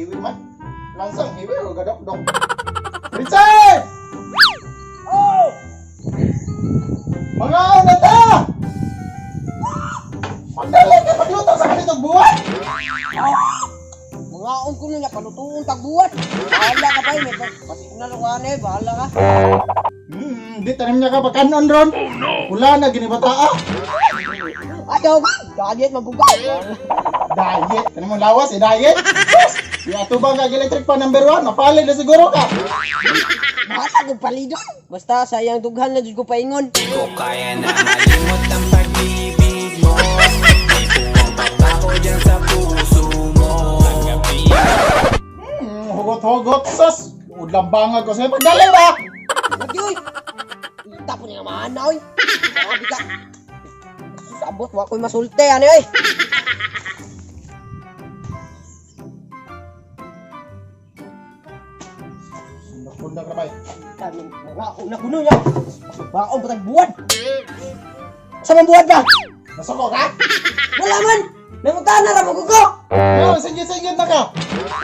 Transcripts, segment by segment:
Hiwi man. Langsang hiwi o gadok-dok. Richard! Oh! Mga na ta! Pagdali ka magluto sa kanitong buwan! Mga ko na palutuon tagbuhat. Bahala ka pa eh. May pasignal ko ano eh. Bahala ka. Di tanim niya ka pagkanon ron. Oh no! Wala na ginibata ah. Ayaw ba? Diet mabuga. Diet. Tanim mo lawas eh, diet. Sus! Di atubang kag electric pa number 1, mapalid na siguro ka. Bahala ko palido. Basta sayang dughan na jud ko paingon. Ko kaya na malimot ang pag-ibig mo. May puwang pabako dyan sa puso mo. Tanggapin Hugot-hugot, sus! Udlang bangag ko sa'yo. Pagdali ba? Lagi oy. Ita po niya maana oy. Grabe ka. Sabot wa ko'y masulti ani oy. Pundak-pundak na ba eh. Tanong mga una kuno niya. Baon pa tagbuhat. Sa man buhat ba? Nasuko ka? Wala man. Nangutan na ra mo ko. No, singgit-singgit na ka.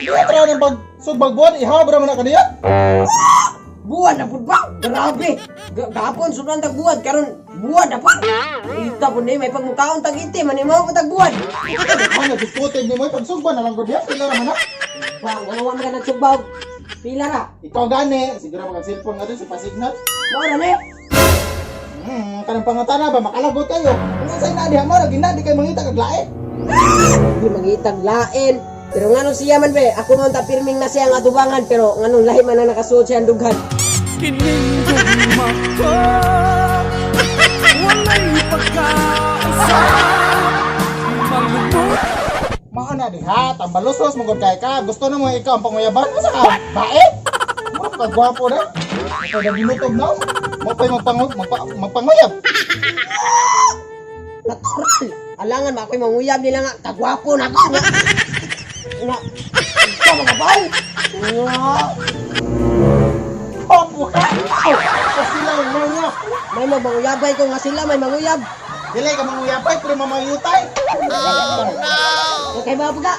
Hindi ka tara ng pag sugbagbon, ihabra mo na ka niya. Buwan na pud ba? Grabe. Gapon sobrang tagbuhat karon buwan na pa. Ita pud ni may pagmukaon tag itim man mo pa tagbuhat. Ano, disputed ni mo, pagsugba na lang ko diya. Pila raman na. Ba, ano wa man ka nagsugbaw? Pila ra. Ikaw gani, siguro mag cellphone nga dun sa pasignal. Mao ra ni. Kanang pangutana ba, makalagot kayo. Kung sa'yo na diha mo, gina, di kayo mangita kag lain. Di mangitag lain. Pero ngano siya man be, ako man ta pirming na siya ang atubangan pero nganong lahi man na nakasuot siya ang dughan. Kining gugma ko, wala'y pagkaisa. Malubog. Mao na diha, tambalusos mo gud kay ka. Gusto na mo ikaw ang panguyaban mo sa ka. Bae. Mo ka gwapo na. Ikaw na ginutob na. Mo pa'y magpanguyab. Natural. Alangan ba ako'y manguyab nila nga kagwapo na ako nga. Nga. Ikaw mga baw. Nga. Gwapo ka. Aw, sa sila ang mga. May manguyabay ko nga sila may manguyab. Dili ka manguyabay pero mamayutay. Okay ba ka?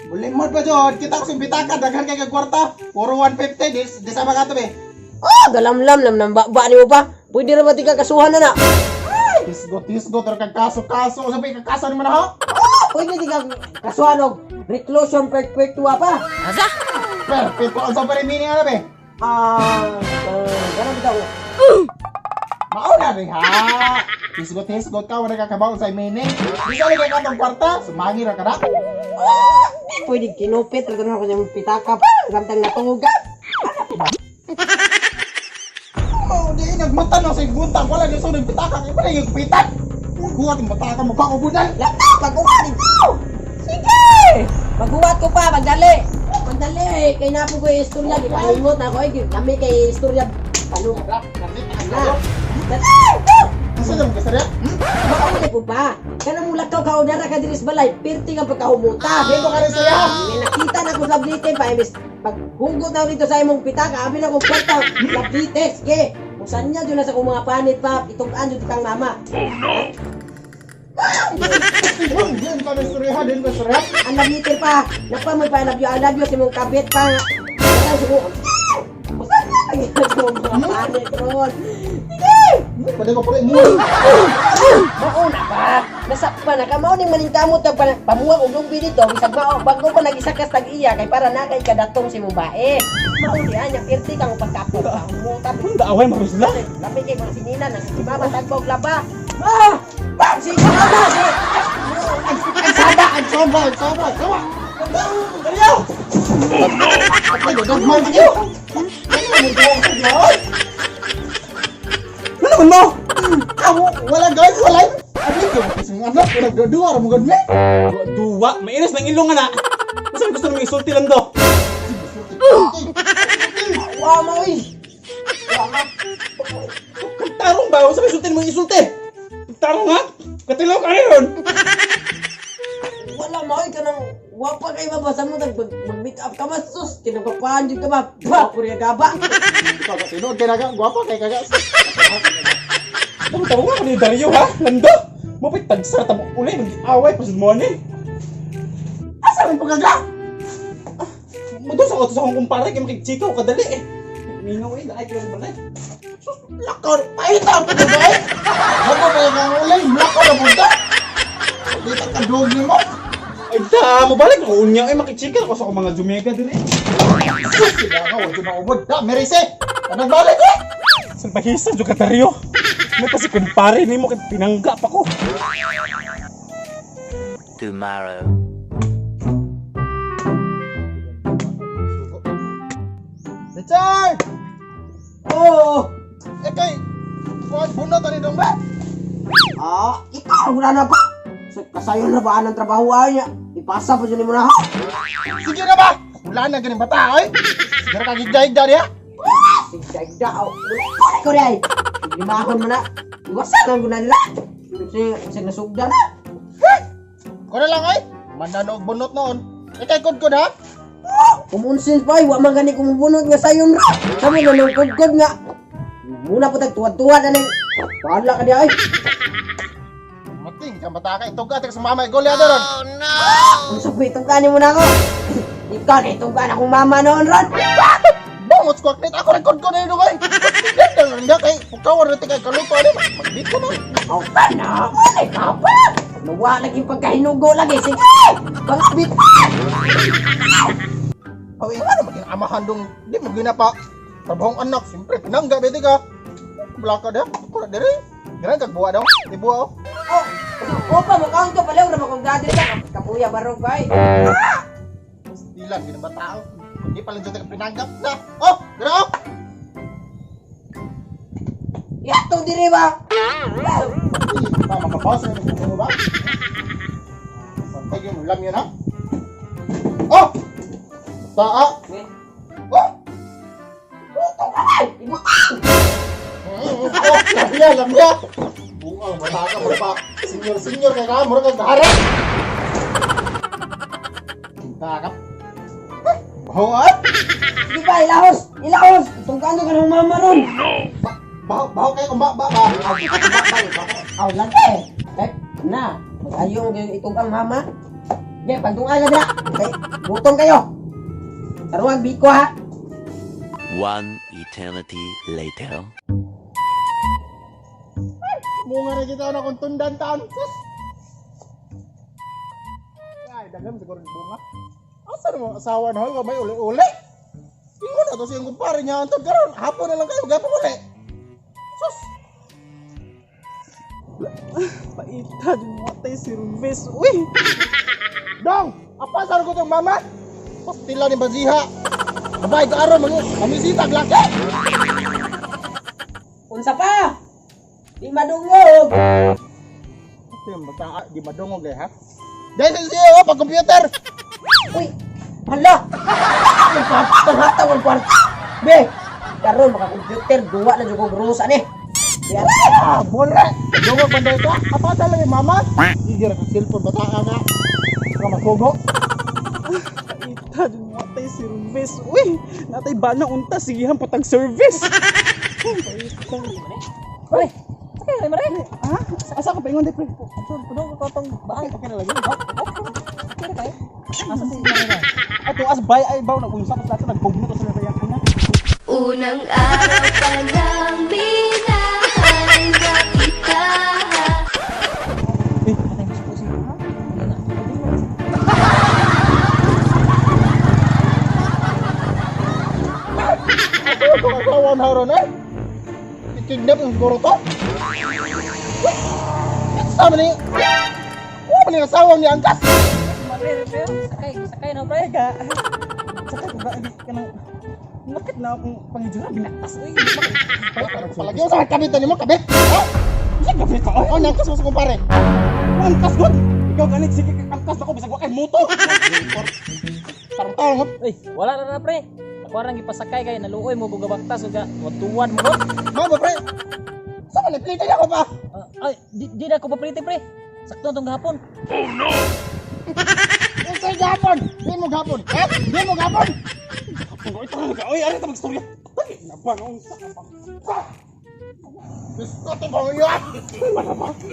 Bulimod pa jud, kita ko sa bitaka daghan kay kag kwarta. Puro 150 di, di sama ka to be. Ah, galamlam lam nang ba nimo pa. Pwede ra ba ti ka kasuhan na na? Tisgot tisgot ra kag kaso-kaso sa pay kakaso ni man ha. Ah, pwede ti ka kasuhan og reclusion perpetua pa. Perfect ko sa pare meaning ana be. Ah, ganun bitaw. Mao na diha. Tisgot tisgot ka wala ka kabaw sa meaning. Di sa kay katong kwarta, sumangi ra ka na. Ah, di pwede kinupit ra ako niyang pitaka pa. Samtang natuga. Oh, di nagmata na sa iguntang wala ni sunod pitaka kay pala yung pitan. Kuha ting mata ka mukha ko budal. Lata, pag-uwan ito. Sige. Pag-uwat ko pa, magdali. Magdali, kay napo ko yung istorya, gipalimot na ako eh. Kami kay istorya. Ano? Na. Dali! Asa naman ka sarya? Hmm? Mauli po ba? Kanang mula ka kaudara ka diris balay, pirti nga pagkahumuta. Dito ka rin saya. May nakita na ko sa blite pa, imbis paghugot na ako dito sa imong pitaka, abi na ko kwarta, lablite, sige. Kung saan niya, dyan na sa kong mga panit pa, itukaan dyan kang mama. Diyan ka rin surya, diyan ka surya. Ang lablite pa, napamoy pa, I love you, sa imong kabit pa. Basta sa kong, basta na, sa imong mga panit ron. Sige! Pwede ko pala mo. Mauna pa. Nasakpan na ka. Mao ning maningkamot ka pa pamuha og lungbi dito bisag mao bago pa nagisakas tag iya kay para na kay kadatong si mong bae. Mao di anya pirti kang pagkapot. Umuta. Daaway marusla. Lami kay mga sinina na si mama tagpog laba. Ma! Ba! Sige na si. Ang saba, ang saba, ang saba, ang saba. Ayaw! Oh no! Ay, dagmay kayo. Ano naman mo? Kamu, wala guys, wala. Ano ito? Kasi anak, wala dua, ra mo gud me. Duwa, mainis ng ilong nga na. Basta gusto nang isulti lang do. Wa mo oy. Tarong ba? Sa isulti mo isulti. Tarong ha? Katilaw ka ron. Wala mo oy kanang wa pa kay mabasa mo tag mag meet up ka ma sus kinagpapahan jud ka ba. Ba puri gaba. Ikaw ka tinuod kay naga, gwapo kay kaga. Tamo tarong nga ni Dario ha? Lando. Mapit tagsar tamo uli mag-away pa sa mo ni. Asa Asa man pagkaga? Madun sa ko sa akong kumpare kay makigchika ko kadali eh. Mingaw eh, laay kayo sa balay. Sus, lakaw. Paita ang pagkaga eh. Ako pa yung ulay, lakaw na punta. Dito ka dog mo. Ay da, mabalik ako unya eh makigchika ako sa akong mga Jumega din eh. Sus, sila ka, wala na ubod. Da, merise. Anong balik eh? Salbahisa jud ka Dario. May pa si kumpare nimo kay pinangga pa ko. Tomorrow. Richard! Oh! Eh kay, kuhan bunot ani dong ba? Ah, ikaw wala na pa. Sa kasayon na ba ang trabaho ay niya? Ipasa pa dyan mo na ha. Sige na ba? Wala na ganing bata oy. Sige ka gigda-higda diha. Sigdag oh. Wala ko rin. Limahon mo na. Iwasan lang ko na nila. Kasi sa nasugda na. Kuno lang oy. Manano og bunot noon. Eh kay kod ko na. Kumunsins pa ay, wa man gani kumubunot nga sayon ra. Sabi na nung kudkod nga. Muna po tag tuwad-tuwad na ning. Bahala ka di ay. Mating ka bata ka itog ka sa mama igolya ron. Unsa pa itong kani mo na ako. Ikaw na itong kan akong mama noon ron. Bangot ko aknit ako record ko na yun oy. Ganda lang kay pukaw ra kay kaluto ani. Magbit ko man. Aw ka na, wala ka pa. Nawa lagi pagkahinugo lagi. Sige, pangabit pa. Aw eh, ano maging amahan dong di mo gina pa. Trabahong anak, siyempre pinangga beti ka. Wala ka diha. Ako na diri. Ganang kag buwa daw. Di buwa oh. Oh, opa, makaon ka pala, ura makong gadri ka. Kapuya barog ba eh. Stilan gina ba tao? Kundi pa lang jud ka pinanggap na. Oh, dira oh. Yatong diri ba? Ba makabawas na yung ba? Pantay yung ulam yun ha? Oh! Taa! Oh! Oh! Lamya! Lamya! Buang bata ka mo pa. Senior senior kay ka mura kag harap. Kinta ka. Baho ah! Di ba, ilahos! Ilahos! Itong kano ka ng mama ron! Baho baho kayo kung ba ba ba. Aw, lagi! Eh, na, mag-ayo kayo itong ang mama. Di, pagtungan na dira. Okay, gutom kayo. Taruang biko ha. One eternity later. Munga na kita na kung tundan taon. Sus! Ay, daghan siguro ng bunga. Asa na mga asawa na hoy, may uli-uli. Ingon na to siyang kumpare niya antod karon. Hapon na lang kayo, gapon uli. Sus! Paita jud mo tay service. Uy. Dong! Apa sa ko tong mama? Pastila ni Baziha. Abay ka aron mga kamisita laki. Unsa pa? Di madungog. Ito yung bata, di madungog eh ha. Dahil sa siya, oh, pag computer. Uy, hala! Ang kwarta, hataw ang kwarta. Be, karon maka-computer duwa na jud kog rusa ni. Di Ah, boleh. Dungog banday ka. Apa sa lang mama? Sige ra ka cellphone bata ka nga. Ka masugo. Paita jud mo tay service. Uy, natay bana unta sigihan patag service. Paita. Uy, sakay mare. Ha? Asa ka paingon di pre? Puno ko tong bahay. Okay na lagi. Okay kayo. Asa si Mare? Ato as bay ay baw nag-unsa kas lato nagbugno to sa labayan ko na. Unang araw pa lang minahal na kita. Ako ang asawa na ron eh. Ikidnap yung siguro to. Sama ni. Wa man ni asawa ni angkas. Sakay, sakay na pre ka. Sakay ko ba kanang Bakit na akong pangijura binatas uy. Palagi sa kabit ni mo kabit. Ha? Sige kabit ka. Oh, nangkas mo sa kumpare. Angkas god. Ikaw ganit sige angkas ako bisag wa kay motor. Tarong tarong. Uy, wala na na pre. Ako rang gipasakay kay naluoy mo kog gabaktas ug watuan mo ron. Mama pre. Sama ni plita niya ko pa. Ah, ay, di na ko paprite pre. Sakto tong gahapon. Unsay gapon? Di mo gapon. Eh, di mo gapon. Ito ka oy, ari ta magstorya. Ay, nabang unsa ka pa. Gusto to ba yan?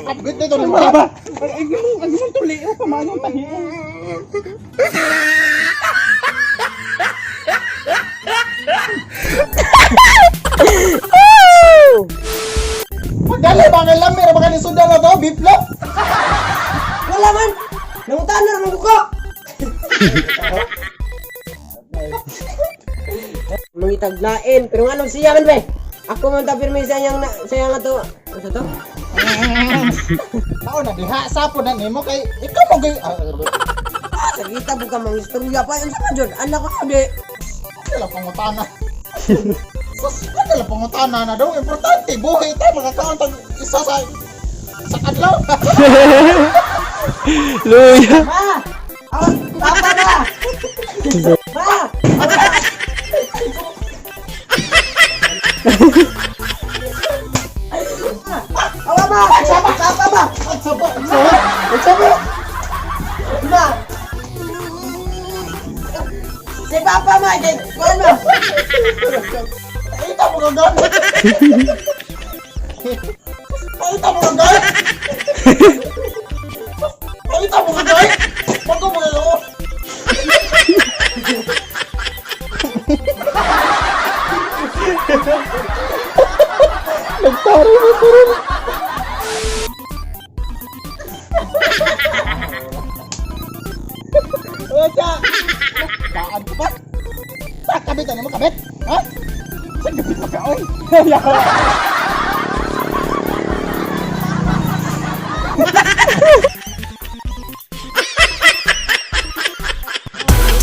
Kabit nito ni Ay, ba? Ay, ay, ang imong tuli, oh, pamanong tahi. Pagdali ba ang lami ra ba kani sundan na to? Beef loaf? Wala man. Nangutan na naman ko. Mangitaglain, pero nga nung siya man be. Ako man ta pirmi sa iyang sa iyang ato. Ano to? Tao na diha sa po na nimo kay ikaw mo gay ah, Ah, sagita buka mang istorya pa. Unsa man jud? Anak ko di. Wala pangutana. Sus, wala pangutana na daw. Importante, buhay ta, makakaon tag isa sa adlaw. Luya. Ma! Ah, papa na! Ma! Awa ma! Papa ma! Magsaba, magsaba, magsaba. Ma! Si Papa ma! Kay kuan ma! Paita mo kang gan. Paita mo kang gan. Paita mo kang gan. Bago mo kayo. Nagtari mo ko rin. Ocha! Daan ko pa? Sa kabit ano mo kabit? Ha? Sa kabit mo ka oy?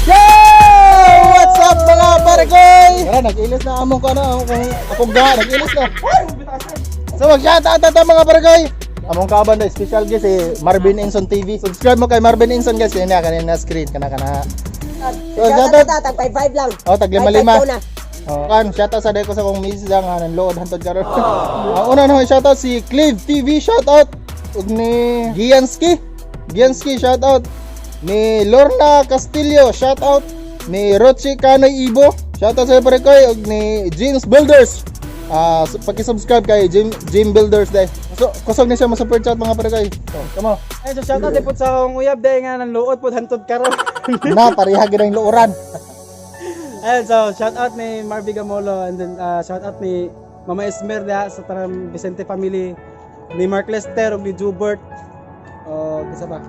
Yo! What's up mga paragoy? Tara, nag-ilis na among ko na akong akong ga, nag-ilis na. So mag-shoutout na ta mga paragoy. Among kauban na special guest si Marvin Inson TV. Subscribe mo kay Marvin Inson guys, kanina kanina screen kana kana. So, Shout shoutout. out tag 5 lang. Oh, tag lima-lima. 5-5 na. Oh, kan shoutout sa deko sa kong misis lang nga nanlood hantod karon. Ang una na shoutout si Clive TV shoutout ug ni Gianski. Gianski shoutout ni Lorna Castillo shoutout ni Rochi Kanoy Ibo shoutout sa pare koy ug ni James Builders. Ah, so, paki-subscribe kay Jim Jim Builders dai. So, kusog ni siya mo super chat mga pare koy. So, come on. Ay, so shoutout din po sa akong uyab dahil nga nanluot po hantod karon. Na pareha gid ang luoran. Ayun, so shoutout ni Marvy Gamolo and then shoutout ni Mama Esmer diha sa Taram Vicente family, ni Mark Lester ug ni Jubert. O kisa ba?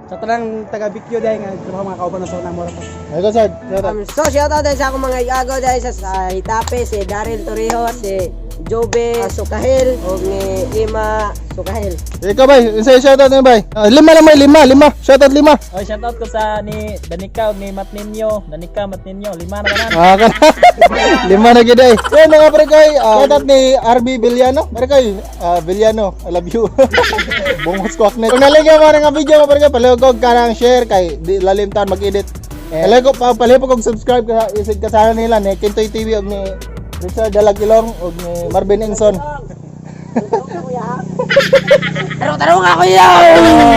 Sa tanang taga Bicyo dahil nga trabaho mga kauban na sa unang mura po. Ay ko sir, shoutout. So shout out din sa akong mga igago dahil sa Hitape, si Daryl Torrijos, si Jobe Sukahil, ug ni Ima Sukahil. Ikaw bay, isa shoutout ni bay. Ah, lima lang may lima, lima. Shoutout lima. Oy, shoutout ko sa ni Danica ug ni Mat Ninyo. Danica, Mat Ninyo, lima na kanan. Ah, kana. Lima na gid ay. So mga pre koy, shoutout ni RB Villano. Pre koy, Villano, I love you. Bungos ko akne. Kung naligya mo nga video mga pre koy, palihog og kanang share kay di lalim taon mag-edit. Eh, palihog pa palihog og subscribe ka isig kasana nila ni Kintoy TV og ni Richard Dalagilong og ni Marvin Inson. Tarong-tarong ako yo!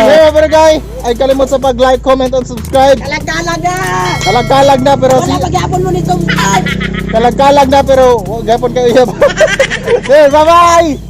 So mga pre koy, ay kalimot sa pag-like, comment and subscribe. Kalag-kalag na! Kalag-kalag na pero si Wala pagyapon mo ni subscribe! kalag-kalag na pero wa gapon kayo. Bye bye.